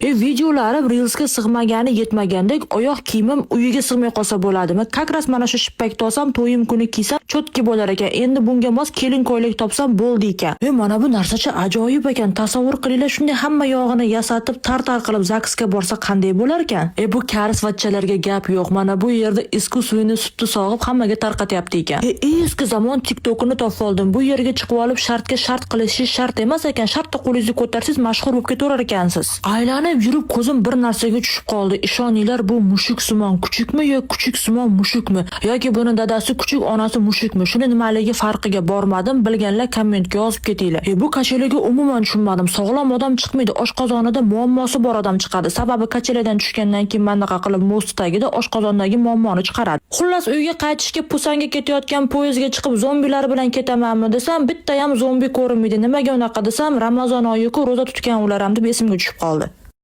E, videolarim Reelsga sig'magani yetmagandek, oyoq kiyimim uyiga sig'may qolsa bo'ladimi? Как раз mana shu shippakni olsam, to'yim kuni kiysam, чётко bo'lar ekan. Endi bunga mos kelin ko'ylak topsam bo'ldi ekan. E, mana bu narsacha ajoyib ekan. Tasavvur qilinglar, shunday hamma yog'ini yasatib, tar-tar qilib ZAGSga borsa qanday bo'lar ekan? E, bu karis vachchalarga gap yo'q. Mana bu yerda искусственный sutni sog'ib hammaga tarqatyapti ekan. E, eski zamon TikTokini topib oldim. Bu yerga chiqib olib shartga shart qilishingiz shart emas ekan. Shartta qo'lingizni ko'tarsangiz, mashhur bo'lib ketaverar ekansiz. Aylanib yurib ko'zim bir narsaga tushib qoldi. Ishoninglar, bu mushuk simon kuchukmi yo kuchuk simon mushukmi yoki buni dadasi kuchuk, onasi mushukmi? Shuni nimaligi farqiga bormadim. Bilganlar kommentga yozib ketinglar. E, bu качели ga umuman tushunmadim. Sog'lom odam chiqmaydi. Oshqozonida muammosi bor odam chiqadi. Sababi качели dan tushgandan keyin manaqa qilib мост tagida oshqozondagi muammoni chiqaradi. Xullas, uyga qaytishga Pusanga ketayotgan poyezdga chiqib zombilar bilan ketamanmi desam, bitta ham zombi ko'rinmaydi. Nimaga unaqa desam, Ramazon oyi-ku, ro'za tutgan ular ham deb esimga tushib qoldi.